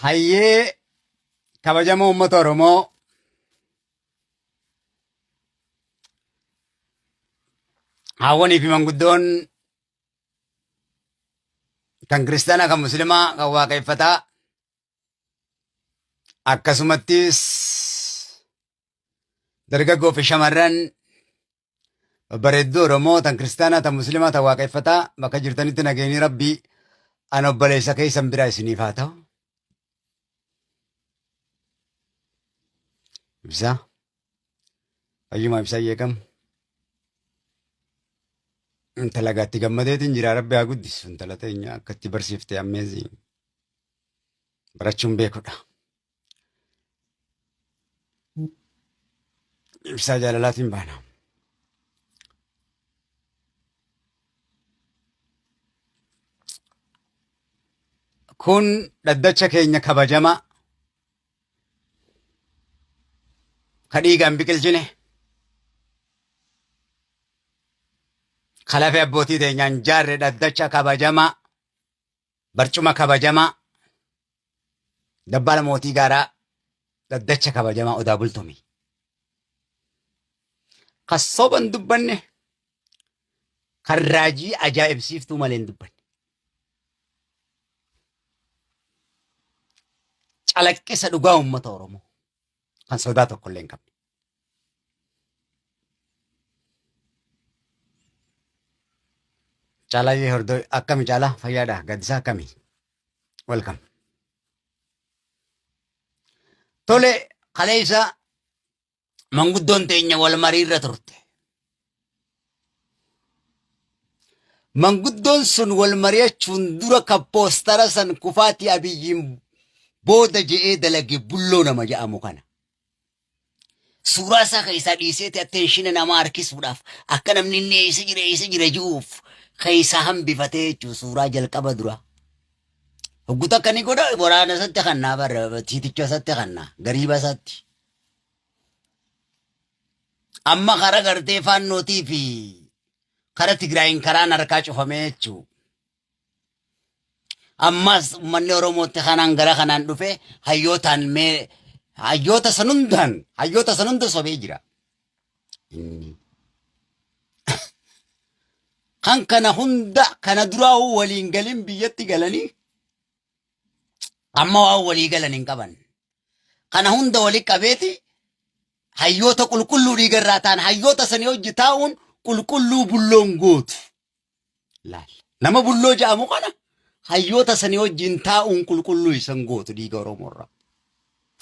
Hayyee kabajamoo uummata Oromoo haawwanii fi manguddoon kan kiristaanaa kan muslimaa kan waaqeffataa akkasumattis dargaggoo fi shamarran babbareedduu Oromoo tan kiristaanaa tan muslimaa tan waaqeffataa bakka jirtanitti nageenyi rabbii an obboleessa keessan biraa isiniif haa ta'u. Ibsaa fayyuma ibsaa eegam. Intala gaatti gammadeetiin jira rabbi haa guddisu intala teenya akkatti barsiifte amazing barachuun beekudha. Ibsaa jaalalaatiin baana. Kun dhaddacha keenya kabajamaa ka dhiigaan biqilchine ka lafee abbootii teenyaan jaarre dhaddacha kabajamaa barcuma kabajamaa dabbaala mootii gaaraa dhaddacha kabajamaa odaa bultumii. Ka soban dubbanne kan raajii ajaa'ibsiiftuu malee hin dubbanne. Calaqqisa dhugaa uummata Oromoo kan sodaa tokko illee hin qabne. Caalaa hordoo akkami caalaa fayyaadha gaddisaa akkami welcome. Tole kaleessa manguddoon teenya wal mariirra turte. Manguddoon sun wal mari'achuun dura kan poostara san kufaatii Abiyyiin booda je'ee dalage bulloo nama jedhamu kana. Suuraa isaa keessaa dhiiseeti attention namaa harkisuudhaaf akka namni inni eessa jira eessa jira ji'uuf keessaa hambifatee jechuun suuraa jalqaba dura. Hoggu takka ni godha waraana isatti kannaa barra tiiticha isatti kannaa gariiba isatti. Amma kara gartee faannootii fi kara Tigraayin karaan harkaa cufamee jechuudha. Ammas uummanni Oromootti kanaan gara kanaan dhufe hayyootaan mee hayyoota san hundaan hayyoota san hunda sobee jira. Inni kan kana hunda kana duraa waliin galin biyyatti galanii amma waan walii galan hin qaban. Kana hunda wali qabeeti hayyoota qulqulluu dhiigarraa ta'an hayyoota sanii hojii taa'uun qulqulluu bulloon gootu. Laal. Nama bulloo jedhamu kana hayyoota sanii wajjin taa'uun qulqulluu isan gootu dhiiga Oromoorraa.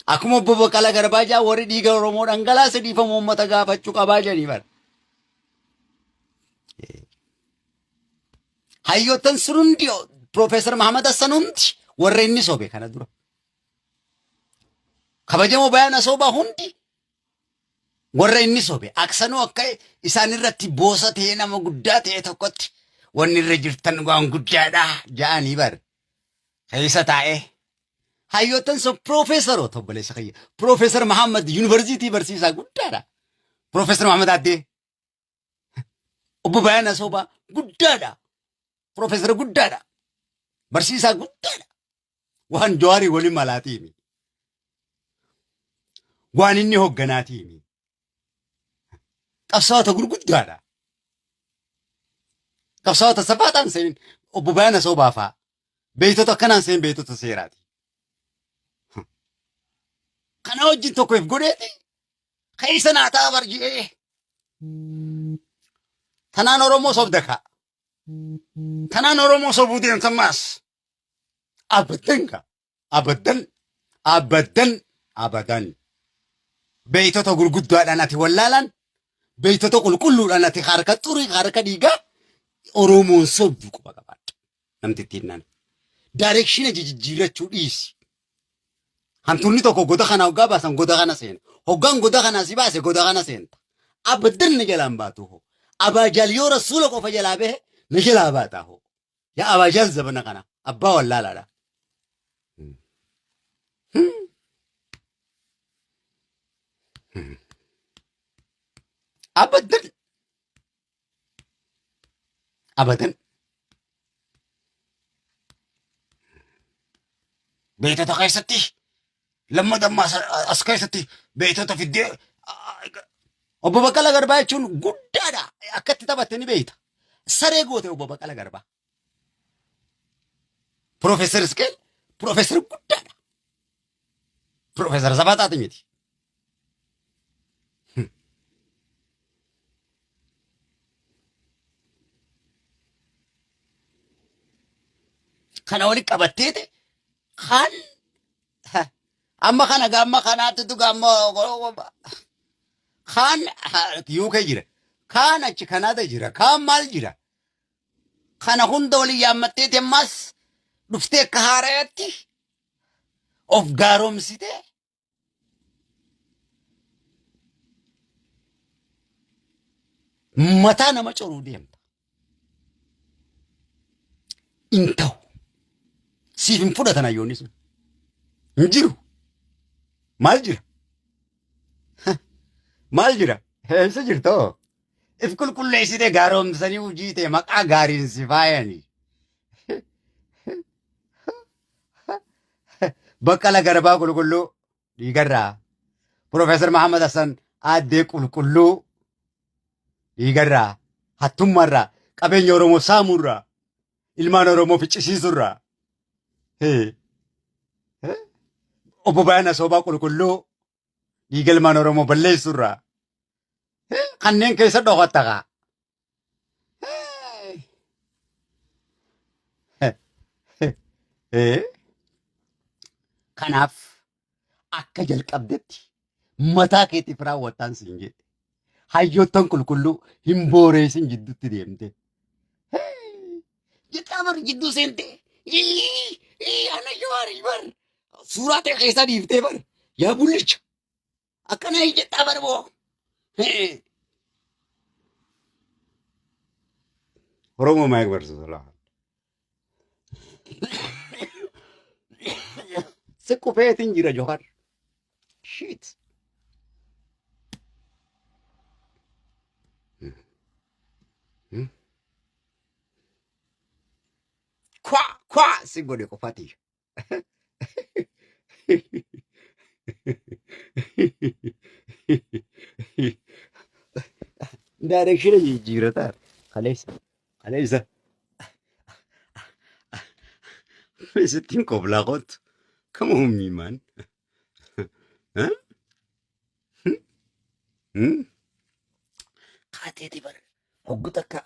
Akkuma obbo Baqqalaa Garbaa jedhan warri dhiiga Oromoo dhangalaase dhiifama uummata gaafachuu qabaa jedhanii bara. Hayyoottan sun hundi Piroofeesar Mahamad Hassan hundi warra inni sobe kana dura. Kabajamoo Bayaan Asoobaa hundi warra inni sobe aksanuu akka isaan irratti boosa ta'ee nama guddaa ta'e tokkotti wanni irra jirtan waan guddaadha ja'anii bar keessa taa'ee hayyoottan sun piroofeesaroota obboleessa kiyya piroofeesar Mahammad yuunivarsiitii barsiisaa guddaadha piroofeesar Mahammad Addee obbo Bayaan Asoobaa guddaadha piroofeesara guddaadha barsiisaa guddaadha waan Jawaarii waliin malaatiimi. Waan inni hoogganaatiimi. Qabsaa'ota gurguddaadha. Qabsaa'ota safaataan seen obbo Bayaan Asoobaa fa'a. Beektota akkanaan seen beektota seeraati. Kana wajjin tokko if godheeti keessa naa ta'a barji'ee. Tanaan Oromoo sobda ka'a. Tanaan Oromoo sobuu deemta maas. Abadan ka. Abadan. Abadan. Abadan. Beeytota gurguddaadhaan ati wallaalaan beeytota qulqulluudhaan ati harka xurii harka dhiigaa Oromoon sobdu quba qabaadha. Namtittiin nana. Daareekshina jijjiirrachuu dhiisi. Hantuunni tokko goda kana hoggaa baasan goda kana seena. Hoggaan goda kana si baase goda kana seenta. Abadan na jalaan baatu hoo. Abaajaal yoo rasuula qofa jalaa bahe na jalaa baata hoo. Yaa abaajaal zabana kana abbaa wallaalaadha. Abadan. Abadan. Beektota keessatti lammata ammaa as keessatti beektota fiddee obbo Baqqala Garbaa jechuun guddaadha. Akkatti taphatte ni beekta. Saree goote obbo Baqqala Garbaa. Piroofeesar Isqeel piroofeesar guddaadha. Piroofeesar Safaxaati miti. Kana walitti qabatteeti kan amma kana gaamma kanaatti gaamma kaan UK jira kaan achi Kanaada jira kaan maal jira kana hunda waliin yaammatteeti ammas dhuftee akka haarayaatti of gaaromsitee mataa nama coruu deemta. Hin ta'u. Siif hin fudhatan hayyoonni sun. Hin jiru. Maal jira? Maal jira? Eessa jirtoo? If qulqulleessitee gaaromsanii hojii ta'e maqaa gaariin si faayanii. Baqqala Garbaa qulqulluu dhiigarraa. Piroofeesar Mahammad Hassan aaddee qulqulluu dhiigarraa hattummaarraa qabeenya Oromoo saamuurraa ilmaan Oromoo ficcisiisuurraa. Obbo Baay'ina Soobaa qulqulluu dhiiga ilmaan Oromoo balleessuurraa. Kanneen keessa dhokatta kaa. Kanaaf akka jalqabdetti mataa keetiif raawwattaan siin jedhe. Hayyoottan qulqulluu hin booreessin jidduutti deemte. Jettaa bar jidduu seente. Ana jawaari bar. Suuraa ta'e keessa dhiiftee bar. Yaa bullicha. Akkana jettaa bar boo. Oromoo maayik barsiisa laa. Si qufeetiin jira Johar. Shit. Kwa kwa si godhe qofati. Direction jijjiirataa kaleessa kaleessa sittiin qoblaa kottu. Come on me man. Huh? Hmm? Kaateeti bar hoggu takka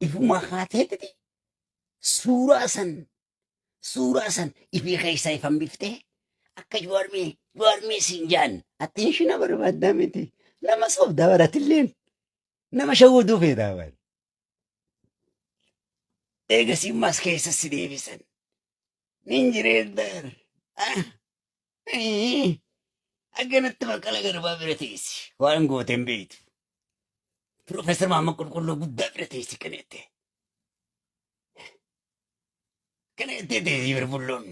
ifumaa kaateetiti suuraa san suuraa san ifii keessaa if hambiftee akka jawaarmee jawaarmee siin jaan attention barbaaddaa miti nama soobdaa baratilleen nama shawwaduu feetaa bar eegasii mas keessa si deebisan nin jireeddaar akkanatti Baqqala Garbaa bira teessi waan gooteen beektu Piroofeesar Mahammad Qulqulluu guddaa bira teessi kana jettee kana jettee teessi bira bulloon.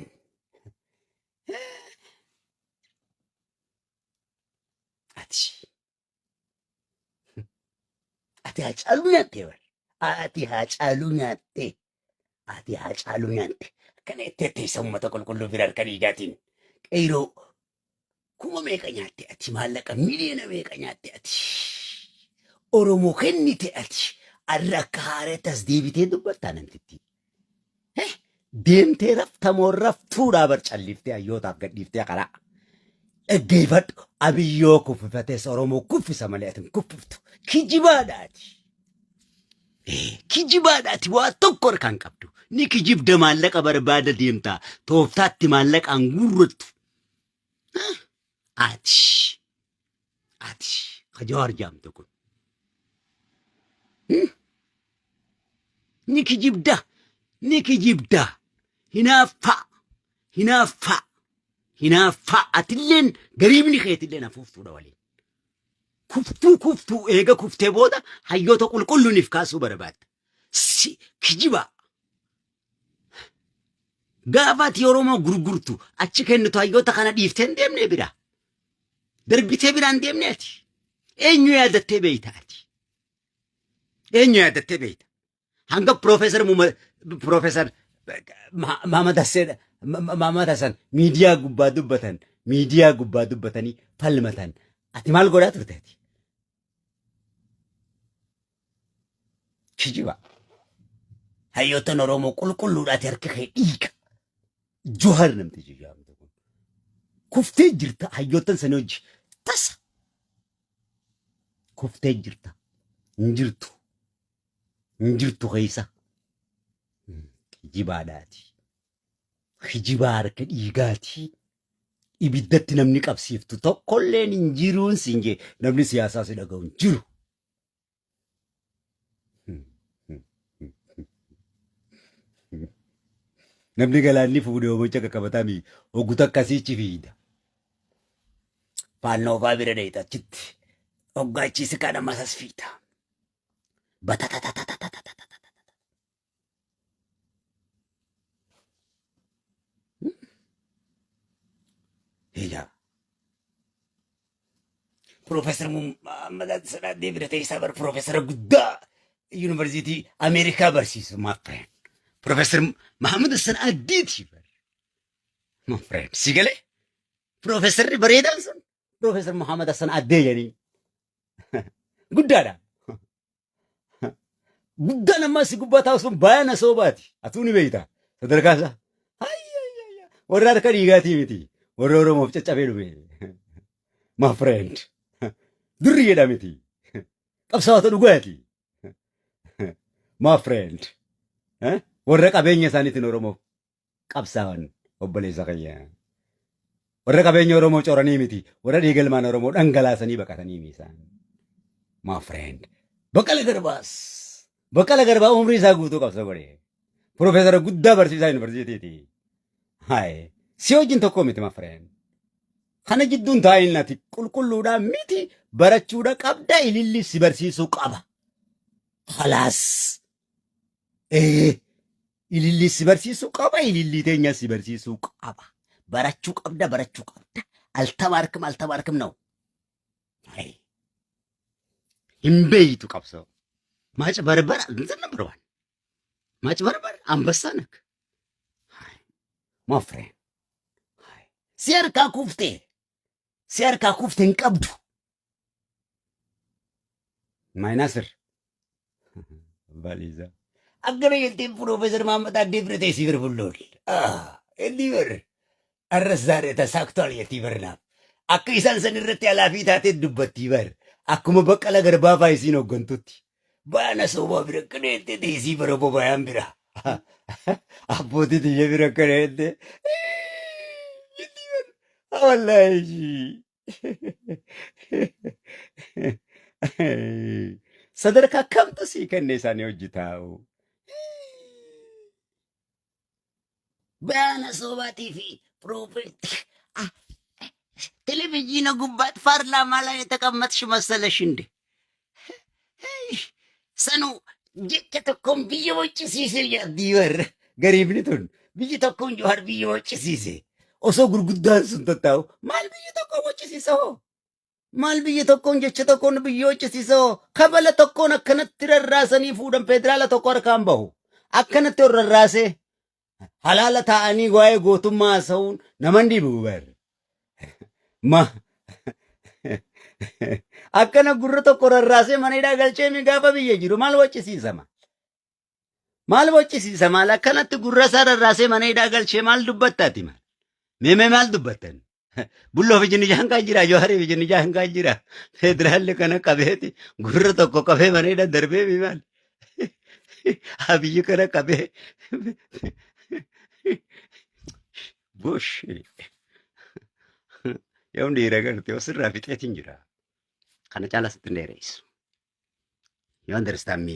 Ati ati Haacaaluu nyaattee bar. Ati Haacaaluu nyaattee. Ati Haacaaluu nyaatte. Kana jettee teessa uummata qulqulluu bira harka dhiigaatiin. Qeyroo kuma meeqa nyaatte ati maallaqa miliyoona meeqa nyaatte ati. Oromoo kennite ati. Arra akka haareetti as deebitee dubbattaa namtittii. Deemtee raftamoo raftuudhaa bar calliftee hayyootaaf gadhiiftee karaa. Dhaggeeffadhu abiyyoo kuffifatees Oromoo kuffisa malee ati hin kuffiftu. Kijibaadha ati. Kijibaadha ati waa tokko harkaa hin qabdu. Ni kijibda maallaqa barbaada deemta. Tooftaatti maallaqaan guurrattu. Ati. Ati. Ka Jawaar jaamtu kun. Ni kijibda. Ni kijibda. Hinaaffaa. Hinaaffaa. Hinaaffaa. Atilleen gariibni keetilleen hafuuftuudha waliin. Kuftuu kuftuu eega kuftee booda hayyoota qulqulluuniif kaasuu barbaadda. Si kijibaa. Gaafa ati Oromoo gurgurtu achi kennitu hayyoota kana dhiiftee hin deemne bira. Darbitee biraa hin deemne ati. Eenyu yaadattee beeyta ati? Eenyu yaadattee beeyta? Hanga Piroofeesar Piroofeesar Mahamad Hasseen Mahammad Hassan miidiyaa gubbaa dubbatan, miidiyaa gubbaa dubbatanii falmatan. Ati maal godhaa turte ati? Kijiba. Hayyoottan Oromoo qulqulluudhaati harka kee dhiiga. Johar namtichi jedhamtu kun. Kuftee jirta hayyoottan sanii hojii. Tasa. Kuftee jirta. Hin jirtu. Hin jirtu keessa. Kijibaadhaati. Kijibaa harka dhiigaati. Ibiddatti namni qabsiiftu tokkolleen hin jiruun siin jee namni siyaasaa si dhaga'u hin jiru. Namni galaanni fuudhee hoomacha qaqqabataa mi hoggu takka siichi fiida. Faannoo faa bira dheeyta achitti hoggaachiisi kana masas fiida. Batatatatatatatatata. Egaa Piroofeesar Muhammad Sadaaddee bira teessaa bara piroofeesara guddaa yuunivarsiitii Ameerikaa barsiisu my friend. Piroofeesar Muhammad Hassan Addiiti bar. My friend. Si galee? Piroofeesarri bareedaan sun Piroofeesar Muhammad Hassan Addee jedhanii. Guddaadha. Guddaan ammaa si gubbaa taa'u sun baay'ina soobaati. Atuu ni beekta. Sadarkaa isaa. Hayyayya. Warra harka dhiigaatii miti. Warra Oromoof caccabee dhume. My friend. Durri jedha miti. Qabsaa'ota dhugaati. My friend. Warra qabeenya isaaniitiin Oromoof qabsaa'an obboleessa kiyya. Warra qabeenya Oromoo coranii miti. Warra dhiiga ilmaan Oromoo dhangalaasanii baqatanii isaan. My friend. Baqqala Garbaas. Baqqala Garbaa umrii isaa guutuu qabsoo godhe. Profeesara guddaa barsiisaa yuunivarsiitiiti. Haye. Si wajjin tokko miti my friend. Kana jidduun taa'in ati qulqulluudhaa miti barachuudha qabda ililli si barsiisuu qaba. Khalaas. Ee. Ilillii si barsiisuu qaba, ilillii teenya si barsiisuu qaba. Barachuu qabda, barachuu qabda. Altabaarkim, altabaarkim na'u. Hin beeytu qabsoo. Maacbarbar እንትን ነምበር ዋን ማጭበርበር አንበሳ ነክ my friend. Si harkaa kuftee si harkaa kufte hin qabdu. Maayinaasir Baliisa. Akkana jetteen Piroofeesar Mahammad Addee bira teessii bira bullool. Inni bar arras zaare tasaaktual jettii barnaaf. Akka isaan san irratti alaafii taatee dubbattii bar. Akkuma Baqqala Garbaa faa isiin hooggantutti. Baana soobaa bira akkana jettee teessii bara bobayaan bira. Abbootii tiyya bira akkana jettee. Jettii bar. Wallaahi. Sadarkaa kamtu sii kenne isaanii hojii taa'u. Baana soobaatii fi piroofeet ቴሌቪዥን ጉባት ፓርላማ ላይ የተቀመጥሽ መሰለሽ እንዴ? Sanu jecha tokkoon biyya waccisiise jedhii warra gariifni tun biyyi tokkoon Jawaar biyya waccisiise. Osoo gurguddaan sun tattaa'u maal biyya tokkoon waccisiisa hoo? Maal biyya tokkoon jecha tokkoon biyya waccisiisa hoo? Kabala tokkoon akkanatti rarraasanii fuudhan federaala tokko harkaan bahu. Akkanatti ol rarraasee halaala taa'anii waa'ee gootummaa haasa'uun naman dhibu bar. Ma akkana gurra tokko rarraasee mana hidhaa galchee mi gaafa biyya jiru maal waccisiisama? Maal waccisiisa maal akkanatti gurra isaa rarraasee mana hidhaa galchee maal dubbattaati maal? Meemee maal dubbattan? Bulloo fi jinnijaan kan jira, Jawaarii fi jinnijaan kan jira. Federaalli kana qabeeti gurra tokko qabee mana hidhaa darbee mi maal? Abiyyi kana qabee Bush. Yoom dhiira garte osirraa fixeetiin jira. Kana caalaa sitti hin dheeressu. You understand me?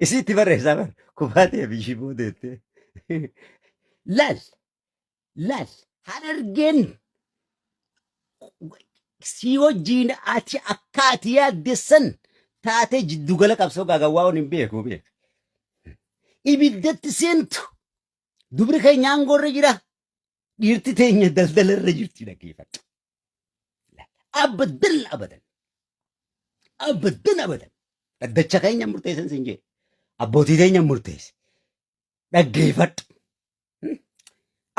Isiitti barreessaa bar kufaatee biyyi boodeette. Laal laal harargeen si wajjiin ati akka ati yaaddessan taatee jiddugala qabsoo gaagawwaa hin beeku beeka. Ibiddatti seentu dubri keenya aangoorra jira dhiirti teenya daldalarra jirti dhaggeeffadhu. Abadan abadan. Abadan abadan. Dhaddacha keenya murteessan sin jee. Abbootii teenya murteesse. Dhaggeeffadhu.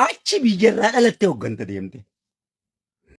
Achi biyyarraa dhalattee hogganta deemte.